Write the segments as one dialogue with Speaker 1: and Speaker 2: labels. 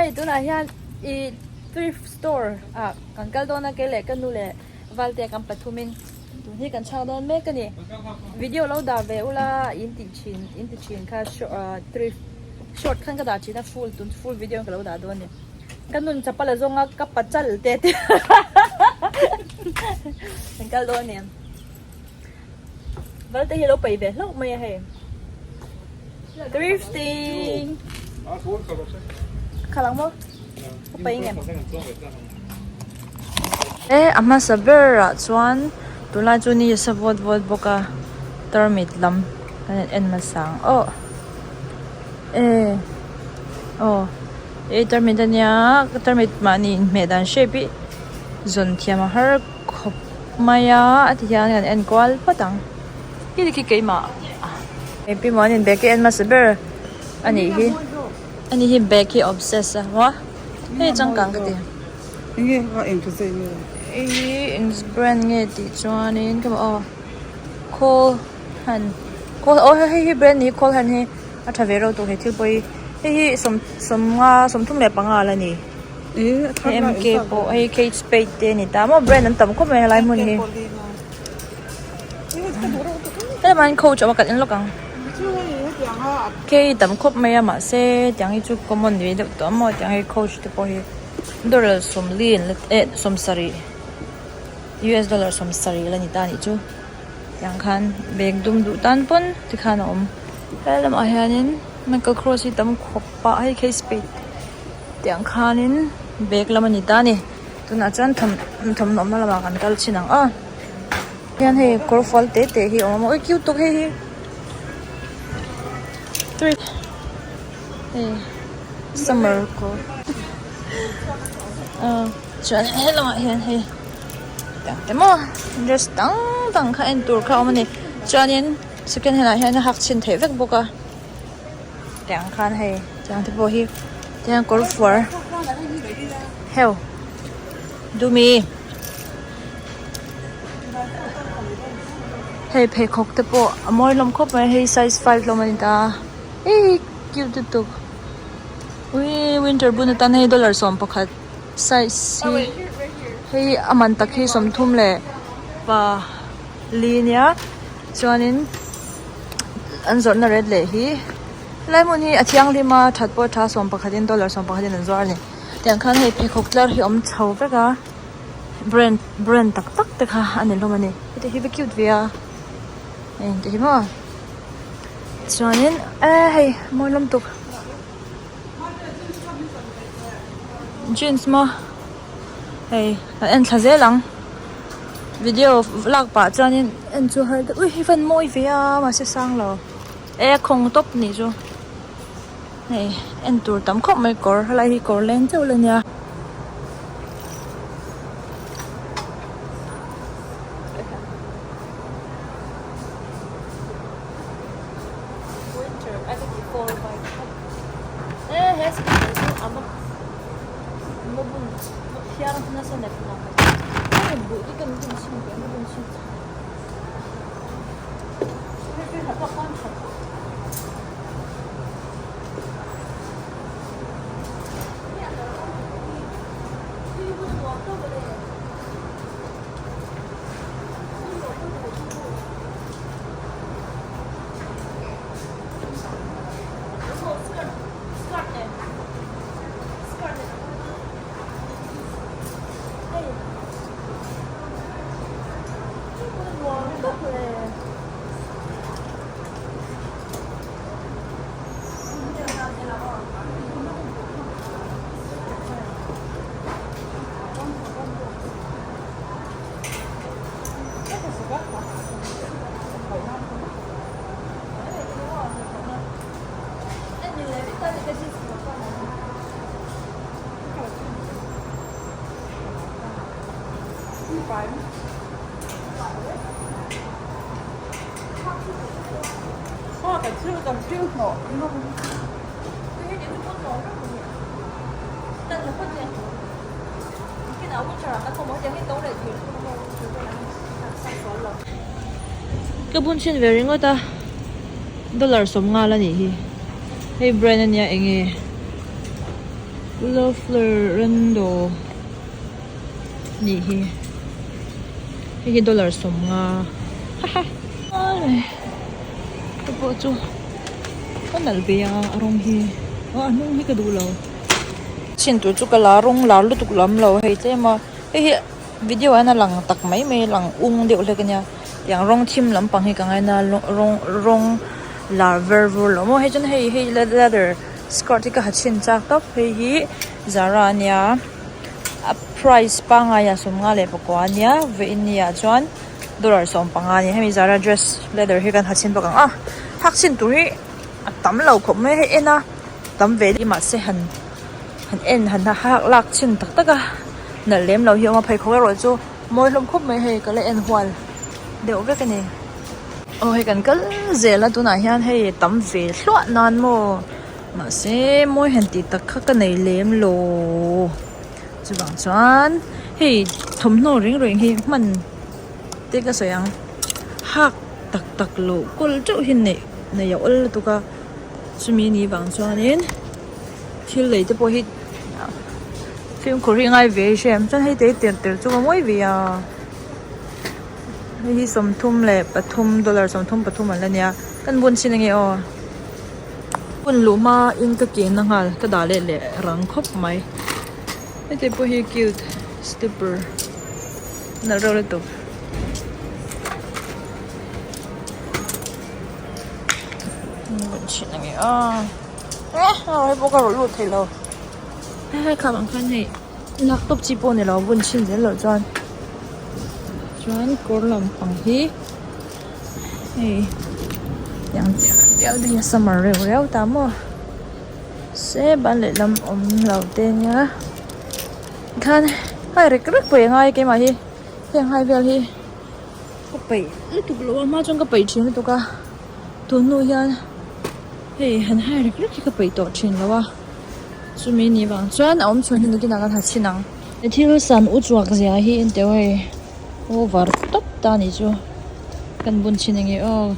Speaker 1: Hei tunah hian ih thrift store ah kan kal dawn a kei leh ka nu leh Valte kan pathumin tun hi kan chhak dawn mek a ni. Video lo dah ve ula in tih thin in ti thin kha thrift short khan ka dah thin a full tun full video in ka lo dah dawn a ni. Ka nun chapal a zawng a ka pachal te te kan kal dawn a ni. Valte hi a lo paih ve hlauh mai a hei. Thrifting! Kha lang maw? Ka paih ngem. E a hmasa berah chuan tunlai chu ni a sa vawt vawt bawk a tarmit lam kan in en hmasa ang aw e aw e tarmit ania tarmit mahni inhmeh dan shape hi zawn thiam a har khawp mai a a ti hian kan en kual phawt ang khi khi keimah he pi muanin bag hi a en hmasa ber a nih hi ani hi bag hi obsess a maw hei changkang ka ti hei hi eng brand nge tih chuanin ka aw khawl han khawl aw hei hi brand ni khawl han hi a tha ve reuh tawh he thil pawh hi hei hi sawm sawmnga 35 la ni. Hei MK pawh hei Kate Spade te a ni ta maw brand an tam khawp mai helai hmun hi helamah hian coach a awm a kan en lawk ang K tam khawp mai a mahse tiang hi chu common ve deuh tawh a maw tiang hi coach te pawh hi dollar sawmli an la eh sawmsarih US dollar sawmsarih la ni ta a nih chu tiang khan bag dum duh tan pawn tikhan a awm helamah hianin Michael Kors hi tam khawp a hei Kate Spade. Tiang khanin bag lam a ni ta a ni tunah chuan thawmhnaw awmna lamah kan kal chhin ang aw hian hei kawr fual te te hi a awm a ui cute tawk hei hi hei summer kawr ah chuan helamah hian hei tiang te maw dress dang dang kha en tur kha a awm a ni chuanin second hand ah hian a hak chhin theih vek bawk a. Tiang khan hei tiang te pawh hi tiang kawr fuar heu dumi hei pheikhawk te pawh a mawi hlawm khawp mai hei size five hlawm a ni ta hei cute lutuk ui winter bun atan hei dollar 11 size hi hei a man tak hi 34 nia chuanin. An zawrhna red leh hi helai hmun hi a thianghlim a that pawh a tha 11 in dollar 11 in an zuar a ni tiang khan hei pheikhawk tlar hi a awm chho vek a brand brand tak tak te kha a ni hlawm a ni heti hi va cute ve a heng te hi maw chuanin eh hei mawi hlawm tuk jeans maw. Hei kan en thla zel ang video lak pah chuanin en chu har deuh ui hei van mawi ve a mahse sang lo e a khawng tawp nih chu hei en tur tam khawp mai kawr helai hi kawr leng chauh la nia. Ka bun chhin ve ringawt a dollar 50 la nih hi hei brand ania eng nge. Loeffler Rando nih hi hei hi dollar 50 haha te pawh chu a nalh ve a a rawng hi aw a hnung hi ka duh lo chhin tur chu ka la rawng lar lutuk lam lo hei tlem a hei hi video ah hian a lang tak mai mai a lang ung deuh hlek ania tiang rawng thim lampang hi ka ngaina rawng rawng lar ver vur lo maw hei chuan hei hei leather skirt hi ka ha chhin chak tawp hei hi Zara ania a price pangngai ah 54 ania vawiin ni ah chuan dollar 15 ania hemi Zara dress leather hi kan ha chhin bawk ang a hak chhin tur hi a tam lo khawp mai hei en a tam ve mahse han han en han hak lak chhin tak tak a nalh lem lo hi a awm a pheikhawk erawh chu mawi hlawm khawp mai hei ka la en hual deuh vek a ni. Aw hei kan kal zel a tunah hian hei tam ve hluah nan maw mahse mawi han tih tak kha ka nei lem lo chuvang chuan hei thawmhnaw reng reng hi hman te ka sawi ang hak tak tak loh kawl teuh hi neih neih a awl lutuk a chumi ni vang chuanin thil lei te pawh hi fimkhur hi a ngai ve hrem chuan hei te tel tel chu a mawi ve a. Hei hi 33 dollar 33 an la nia kan bun chin ange aw bun luh hma in ka ke na nghal ka dah leh leh rang khawp mai heti pawh hi cute slipper nalh reuh lutuk. Bun chhin ange aw hei pawh ka rawlh lut thei lo hei kham ang khan hei. Lak tawp chi pawh ni lo bun chhin zel loh chuan chuan kawr lampang hi hei tiang chiah viau te hi a summer reuh riau ta maw se ban lehlam awm lo te nia tikhan hai rek rek pawh i ngai keimah hi heng hai vel hi ka peih lutuk lo a hma chuan ka peih thin lutuk a tun hnu hian hei han hai rek rek hi ka peih tawh thin lo a. Chumi ni vang chuan a awm chhun hi nakinah kan ha chhin ang. Thil san u chuak zia hi en teuh hei over tawp ta ni chu kan bun chhin enge aw.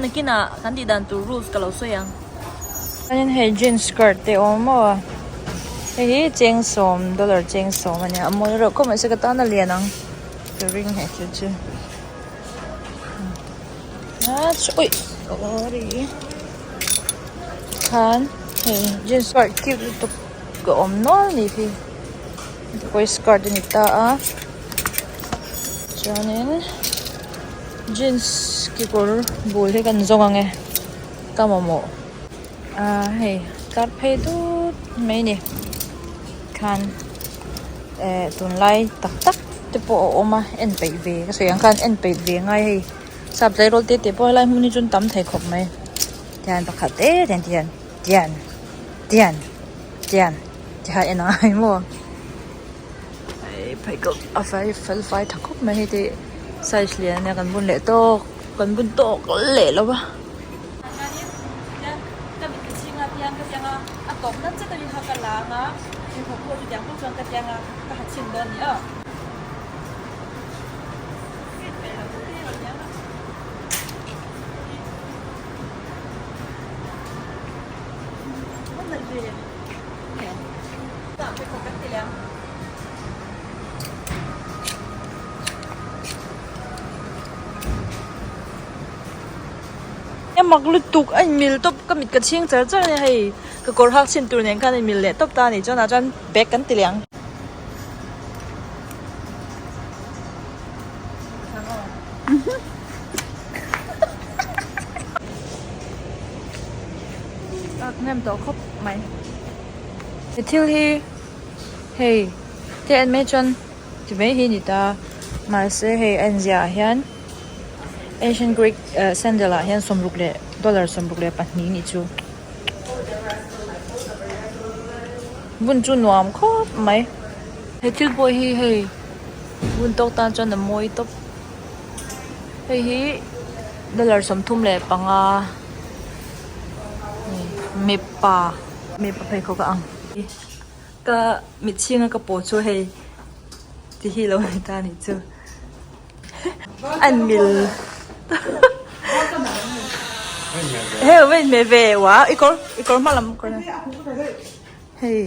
Speaker 1: Nakinah kan tih dan tur rules ka lo sawi ang. Chuanin hei jeans skirt te a awm maw hei hi cheng sawm dollar cheng sawm a nia a mawi reuh khawp mai se ka tan a lian ang ka ring heh chu chu ui sorry khan hei jeans skirt cute lutuk a awm nual a nih hi kawih skirt a ni ta a chuanin jeans kekawr bul hi kan zawng ang e. Ka mamawh ah hei tlar phei dut mai a ni khan eh tunlai tak tak te pawh a awm a en peih ve ka sawi ang khan en peih ve ngai hei sap tleirawl te te pawh helai hmun hi chuan tam thei khawp mai tian pakhat te tian tian tian tian tian ti kha en ang ai maw hei pheikhawk a fai fel fai tha khawp mai hei te size lian ania kan bun leh tawk kan bun tawk leh lo va. A mak lutuk a inmil tawp ka mit ka chhing char char a nia hei ka kawr hak chhin tur nen khan a inmil leh tawp ta a ni chuan ah chuan bag kan ti leh ang. Ak hnem tawh khawp mai. He thil hi hei te en mai chuan ti mai hi a ni ta mahse hei a enzia ah hian Asian Greek sandal ah hian 60 leh dollar 62 nih chu bun chu nuam khawp mai. He thil pawh hi hei bun tawk tan chuan a mawi tawp hei hi dollar 35 mipa mipa pheikhawk a ang. Ka mitchhinga ka pawh chu hei ti hi lo ni ta nih chu. An mil hei va inhmeh ve wa i kawr i kawr hma lam kawr hei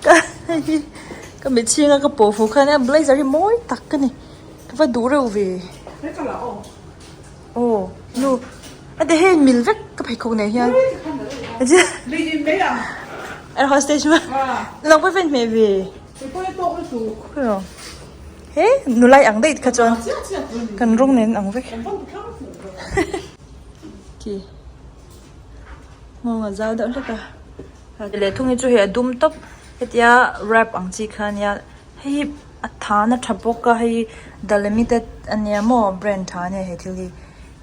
Speaker 1: ka hei hi ka mitchhinga ka pawh fuh khan a blazer hi mawi tak ka ni ka va duh reuh ve aw nu a ti hei mil vek ka pheikhawk nen hian air hostage nang pawh i va inhmeh ve. He nulai ang daih kha chuan kan rawng nen ang vek khi nghawng a zau deuh hlek a leh thung hi chu hei a dum tawp hetia wrap ang chi kha ania hei hi a than a tha bawk a hei the limited ania maw brand tha ania he thil hi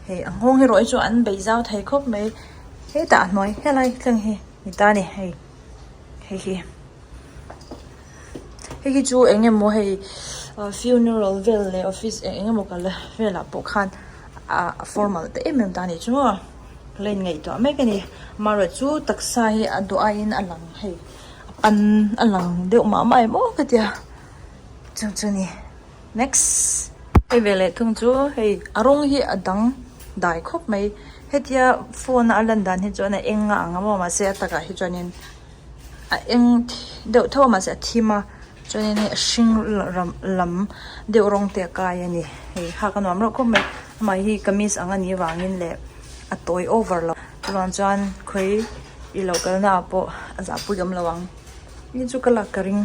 Speaker 1: hei a nghawng erawh hi chu an bei zau thei khawp mai hetah a hnuai helai thleng hi ni ta a ni hei hei hi. Hei hi chu eng emaw hei funeral vel leh office eng eng emaw kal velah pawh khan ah a formal ta em em ta a nih chu maw la in ngaihtuah mek a ni amaherawh chu taksa hi a duh aiin a lang hei a pan a lang deuh mah mah em aw ka tia chu chu a ni next hei ve leh thung chu hei a rawng hi a dang dai khawp mai hetia phone a a lan dan hi chuan a eng a ang a maw mahse a takah hi chuanin. a eng deuh tho a mahse a thim a chuanin hei a hring lam deuh rawng te a kai a ni hei hak a nuam reuh khawp mai amah hi kamis ang a nih avangin leh a tawi over lo chuvang chuan khawi i lo kalna ah pawh a zahpui awm lo ang ni chu ka lak ka ring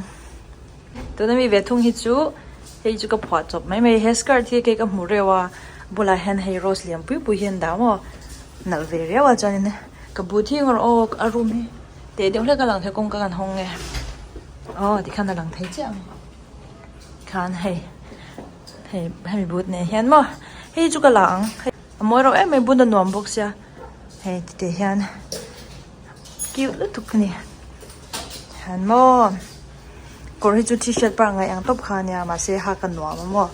Speaker 1: tuna mi ve thung hi chu hei chu ka phuah chawp mai mai he skirt hi kei ka hmu reuh a bulah hian hei rose lian pui pui hi an dah maw nalh ve riau a chuanin ka but hi ngawr aw a room hi teh deuh hlek a lang thei kawngka kan hawng nge aw tikhan a lang thei chiah ang khan hei hei hemi but nen hian maw hei chu ka la ang hei a mawi reuh em mai bun a nuam bawk sia hei titeh hian cute lutuk a ni hian maw kawr hi chu t-shirt pangngai ang tawp kha ania mahse hak a nuam a maw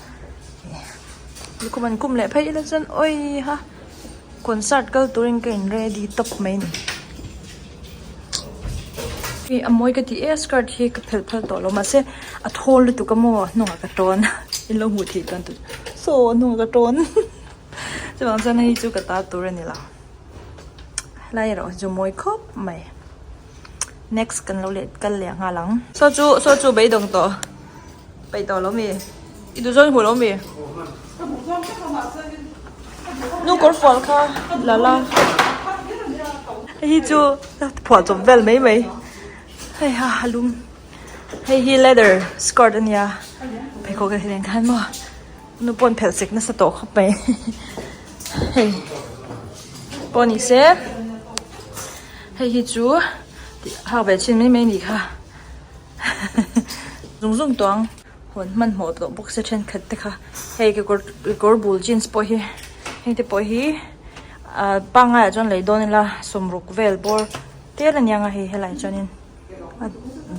Speaker 1: lukhum an kum leh phei ila chuan awi ha. Concert kal turin ka in ready tawp mai ni. Hei a mawi ka ti e skirt hi ka phelh phal tawh lo mahse a thawl lutuk a maw hnungah ka tawn in lo hmuh theih chuan tu saw hnungah ka tawn chuvang chuan hei chu ka ta tur a ni lo helai erawh hi chu mawi khawp mai next kan lo leh kal leh nghal ang saw chu saw chu beidawng tawh Peih tawh lo mi? I duh zawng i hmu lo mi? Nu kawr fual kha la la. Hei hi chu phuah chawp vel mai mai. Hei ha a lum. Hei hi leather skirt a nia. Pheikhawk a hian khan maw. Nu pawn phelh sek nasa tawh khawp mai. Hei pawh ni se. Hei hi chu hak ve chhin mai mai a nih kha. Zung zung tawng hawn hmanhmawh tawh bawk se thenkhat te kha hei kekawr kekawr bul jeans pawh hi heng te pawh hi ah pangngai ah chuan lei dawn ila sawmruk vel bawr tel ania nga hei helai chuanin a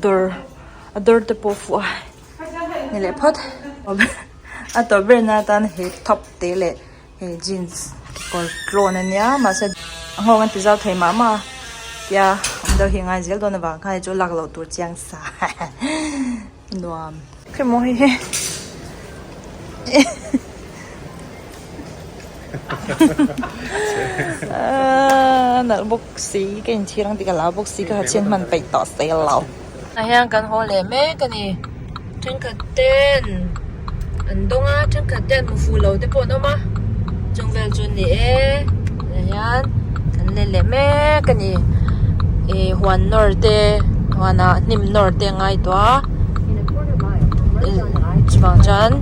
Speaker 1: dawr a dawr te pawh fuh a ni leh phawt a tawp ber na atan he top te leh hei jeans kekawr tlawn ania mahse a nghawng an ti zau thei mah mah a tia awm deuh hi a ngai zel dawn avang khan hei chu lak loh tur chiang sa nuam khemaw hei hi aaa nalh bawk si ka inchhir ang tih ka hlau bawk si ka ha chhiat hman peih tawh si lo. Ah hian kan haw leh mek a ni thenkhat ten an dawng a thenkhat ten hmu fuh lo te pawh an awm a chung vel chu ni e tah hian an let leh mek a ni ih huan nawr te huanah hnim nawr te a ngai tawh a chuvang chuan.